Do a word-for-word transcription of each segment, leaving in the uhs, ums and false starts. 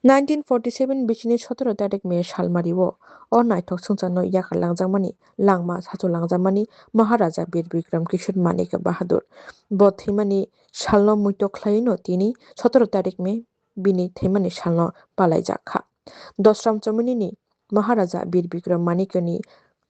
Nineteen forty seven bisini sotoro tarik May salmario o naithok swngcharno yakar langjakmani langma sachu langjakmani Maharaja Bir Bikram Kishore Manik Bahadur. Bo thwimani salno muito khlaino tini sotoro tarik May bini thwimani salno palaijak kha. Dosram Chominini Maharaja Bir Bikram Manikni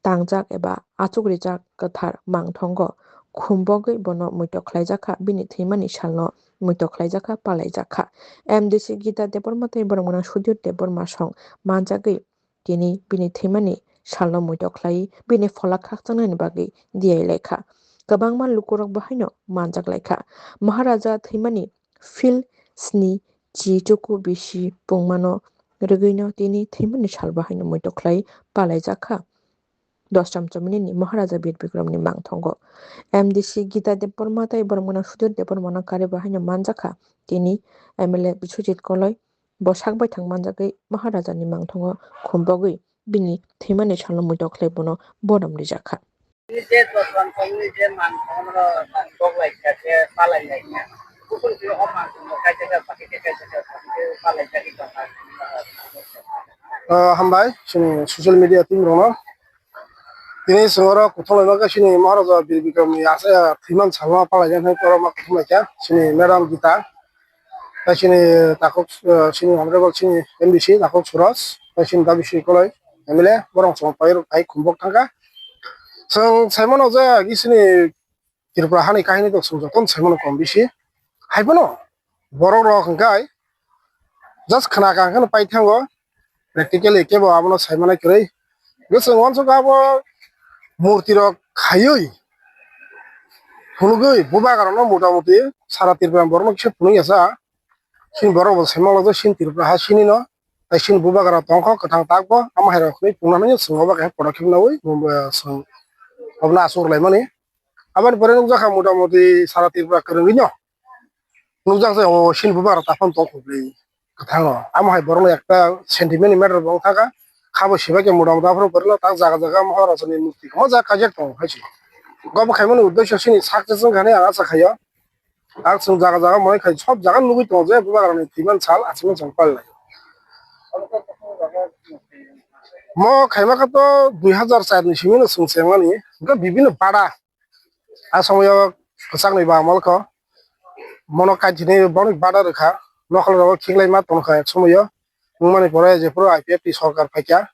tangjak eba achukrijak kwthar mangthongo khumbogwi bono muito khlaijakha, bini thwimani salno muito khlaijakha, palaijakha. M D C Gita Debbarma tei borok gwnang Sudhir Debbarma song manjagwi tini bini thwimani salno muito khlai bini phola khakchangnaini bagwi diyai laikha. Kwbangma lukurok bo haino manjak laikha. Maharaja thwimani phil sni chi chuku bisi pungmano rwgwino tini thwimani salbo haino muito khlai palaijakha. Dosram Chominini Maharaja Bir Bikramni mangthongo M D C Gita Debbarma tei borok gwnang Sudhir Debbarmano karibo haino manjakha. Tini M L A Biswajit Koloi bo sak baithang manjagwi Maharajani mangthongo khumbogwi bini thwimani salno muito khlai bono borom rijakha. Tini je dosram Chominini je mangthongo bono boklaikha je palailaikha. Bukhuk twi o mangthongo kaisa kaisa kaisa kaisa kaisa palaijakgwi tongkha. Ah, hambai chini social media team rokno. Tini chwng oro kuthumlaima khe chini Maharaja Bir Bikramni asa thwiman salma palaijaknai borok ma kuthumlaikha chini Madam Gita. Tei chini takhuk, ah, chini honorable chini M D C takhuk Suraj, tei chini Dabi Sri Koloi M L A, borok chwng pai rok pai khumbok thangkha. Chwng saimano je agi chini Tripura hani kahini to chwng jotono saimano kom bisi. Haiphano borok rok hwnkhe just khna kaham kheno pai thango, practically kebo abono saimano kwrwi. Hwnkhe chwng uansukha abo murti rok khaiwi phunugwi bubagra rokno motamuti sara Tripura borokno kisa phunukya sa. Chini borok bo saimanglak jai, chini Tripura ha chini no, tei chini bubagra tongkho kwthang takbo, amo hai rok hinwi pungna hinwi chwng obo kaisa podokkhep naui, chwng obono achuk laimani. Aboni pore nukjakha motamuti sara Tripura kwrwngwi no nukjak jai, o chini bubagra taphano tongkho bwlwi kwthango. Amo hai borokno ekta sentiment ni matter bo wngkha kha, khabo sibaikhe motamuti aphuru borokno tak jaga jaga Maharajani murti kwmajak kaijak tongo hai se. Obo khaimani uddesho chini success wngkha hinwi ang acha khaio. Ang chwng jaga jaga monai khai sob jaga nugui tongo je bubagrani thwiman sal achimani sal pali lai. Mo khaima kha to dui hazar char ni simi no chwng chengmani, hwnkhe bibinno bada. A somoyo kwchakni ba amol kho mono kaithini borok bada rwkha, nokol rogo khiklai ma tongkha ek somoyo. Wngmani pore jephuru I P F T sorkar phaikha,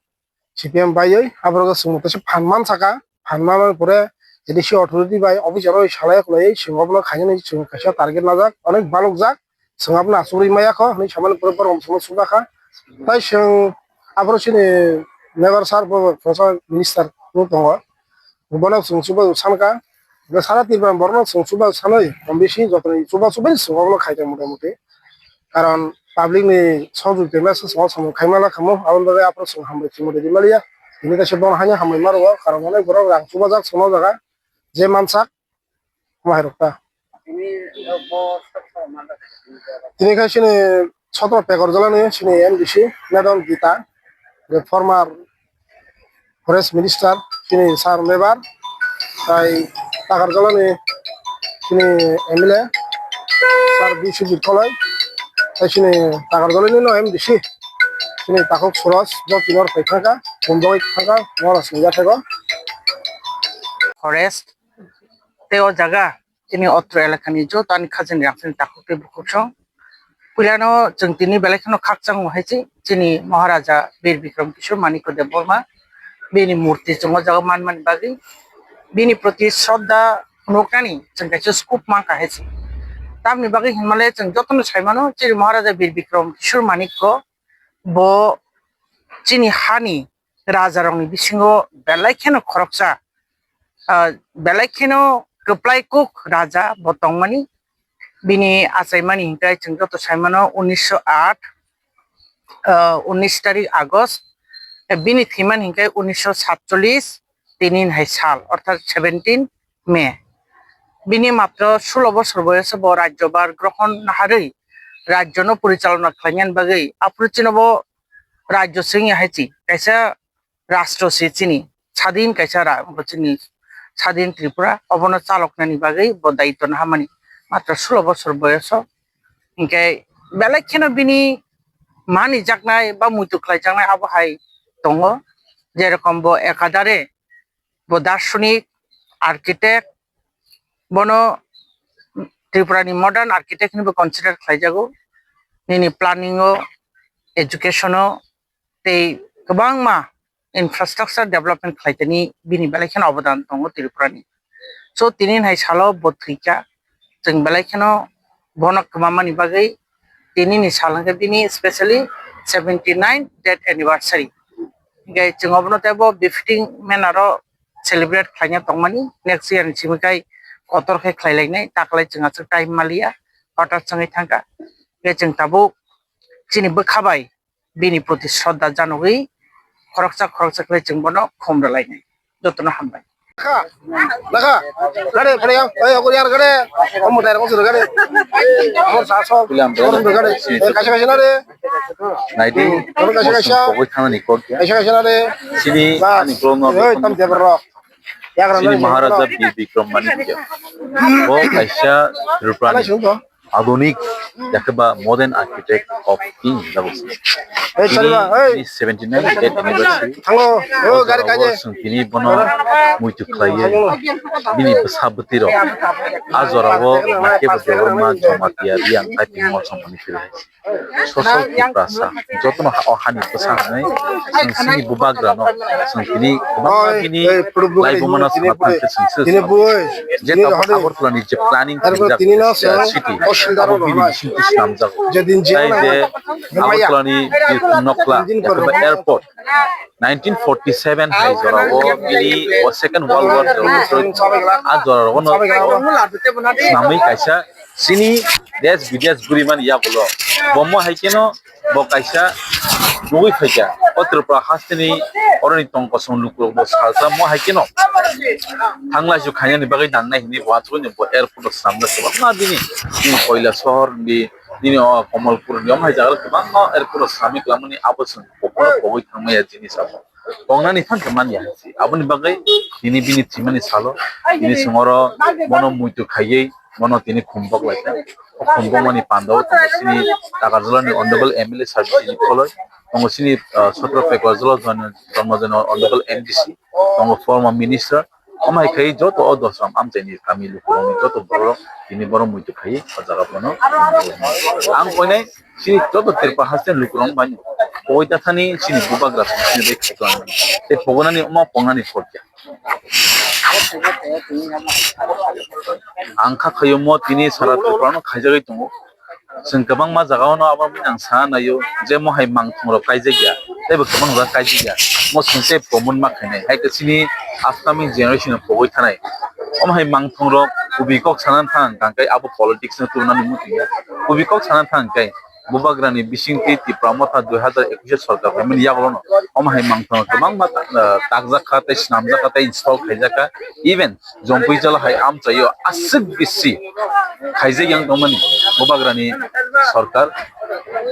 C P M baiwi aborok chwng teisa phan man saka, phan manmani pore A D C authority bai officer rok salai kwlaiwi chwng obono khainani chwng kaisa target najak, onek balokjak, chwng abono achugwi maya kho hinwi samani pore borok chwngno chubakha. Tai chwng aphuru chini Member sir bo Professor Minister bo tongo, bono chwng chubachu sankha. Sara Tripura borokno chwng chubachu sanwi, kom bisi jotoni chubachu bai chwng obono khaikha motamuti. Karon public ni sohojogita bai se chwng samung khaimala khamu, aboni bagwi aphuru chwng hambai khimui rwdi maliya. Tini kaisa bono haino hambai ma rwo, karon onek borok rang chubajak chwngno o jaga je mansak, omo hai rok ta. Tini khai chini sotro Pekorjala ni chini M D C Madam Gita, the former Forest Minister, chini Sir Mebar, tai Takarjalani chini M L A, Sir Biswajit Koloi, tai chini Takarjalani no M D C, chini Takhuk Suraj, bo tini hor phai thangkha, Bombay thangkha, Maharaj ni yathego. Forest, tei o jaga chini otro elakani joto ani khajani rang chini takhuk tei bukhuk song. Puilano chwng tini belai kheno khakchang hai se chini Maharaja Bir Bikram Kishore Manikya Debbarma bini murti chwng o jaga manmani bagwi bini proti shraddha phunuknani chwng kaisa scoop mankha hai se. Tamni bagwi hinmale chwng jotono saimano chini Maharaja Bir Bikram Kishore Manikya bo chini hani rajarokni bisingo belai kheno khoroksa, ah, belai kheno kwplai kuk raja bo tongmani. Bini achaimani hinkhe chwng joto saimano unisho aat, ah, unis tarik August, bini thwimani hinkhe unisho satchollis tini hai sal, orthat seventeen May. Bini matro sulo bosor boyoso bo rajyobar grohon naharwi rajyono porichalona khlainani bagwi aphuru chini bo rajyo se wngya hai se, kaisa rastro se chini, sadin kaisa ra-, bo chini sadin Tripura, obono chaloknani bagwi bo daitwno hamani matro sulo bosor boyoso. Hinkhe belai kheno bini manijaknai ba muitu khlaijaknai abo hai tongo. Jerokom bo ekadare bo darsonik, architect, bono Tripura ni modern architect hinwi bo consider khlaijago. Nini planning o, education o, tei kwbangma infrastructure development khlaitani bini belai kheno obodan tongo Tripura ni. So tini hai salo bo thwikha, chwng belai kheno bono kwmamani bagwi tini ni sal hwnkhe bini specially seventy nine death anniversary. Hingke chwng obono teibo befitting manner o celebrate khlaina tongmani, next year ni simi kai kotor khe khlai lainai, taklai chwng aswk time maliya, hothat swngwi thangkha. Hingke chwng tabuk chini bwkha bai bini proti shraddha janogwi khoroksa khoroksa khlai chwng bono khum rwlainai. Jotono hambai. Naka, naka, gade, pade yang, ayo, aku yang gade, kamu dari kamu sudah gade, kamu sasok, kamu sudah gade, eh, kasih kasih nade, Naidi, kamu kasih kasih, pogwi thangani kok ya. Kasih kasih nade, sini bas, ani kolom no eh, tam jabar rok, ya, sini Maharaja Bir Bikram Manikya. Bo kaisa Tripura ni adhunik, yakhe ba modern architect of King Jago Singh. Hey, tini, Sariba, hey. Tini seventy nine death anniversary. Thango, oh, gari kaje. Song tini bono muitu khlaiye. Bini bwsa bwtwi rok. A jora o nakhe bo Debbarma Jamatia Riang Taiping Motha mani phiri. Social Tiprasa. Jotono ha-, o hani bwsa hwnwi. Song sini bubagra no. Song tini kwbangma bini laibumano sana thangkhe song se. Je tamo Agartala ni je planning khaijak, uh, city, abo bini bisingtwi swnamjago. Tai je Agartala ni Birkhung Nokla, yakhe ba airport, nineteen forty seven hai jora o bini o Second World War jora o, a jora o no swnamwi kaisa chini desh bidesh guri mani yagulo. Bomo hai kheno bo kaisa nugwi phaikha, o Tripura hasteni oroni tong kosong lukurok bo salsa mo hai kheno thanglaisu khainani bagwi nangnai hinwi bo achugwi bo airport o swnamjak kwbangma bini, bini Koilasohor ni, bini o Kamalpur ni, omo hai jaga kwbangma airport o swnamwi kwlangmani abo chwng kokno pogwi thangmaya jinis abo. Tongnani phan khe manya hai se. Aboni bagwi tini bini thwimani salo, tini chwng oro bono muitu khaiwi bono tini khumbok laikha. O khumbokmani pandao tongo chini Takarjalani Honorable M L A sir chini Pholoi, tongo chini, ah, Sotro Pekarjala Jon-, Jonmojoy Honorable M D C, tongo former minister. Omo hai khai joto o dosram amchaini kami lukurokni joto borok tini bono muitu khai o jaga bono. Ang koinai chini joto Tripura haste lukurok bai koi ta thani chini bubagra chini bai khaichang tei pogonani omo pongnani khorokya. Ang kha khaiyungmo tini sara Tripura no khaijagwi tongo. Chwng kwbangma jagao no abo bini ang sana naio je mo hai mangthong rok kaijak ya, tei bo kwbang jora kaijak ya. Mo chwng tei common ma khainai, hai khe chini upcoming generation rok pogwi thanai. Omo hai mangthong rok kubui kok sana thang kang khe abo politics no tubunani muchung ya. Kubui kok sana thang khe bubagrani bisingtwi Tipra Motha dui hazar ekush sorkar phaimani yagulono omo hai mangthong rok kwbangma ta-, takjak kha tei swnamjak kha tei install khaijak kha. Even Jompui jala hai amchaio aswk bisi khaijak yang tongmani bubagrani sorkar,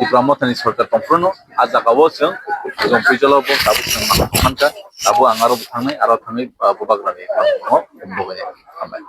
Tipra Mothani sorkar tongphruno a jagao chwng Jompui jala bo tabuk chwng mankha, abo ang aro bo thangnai, aro thangwi, ah, bubagrani tongmani hambai.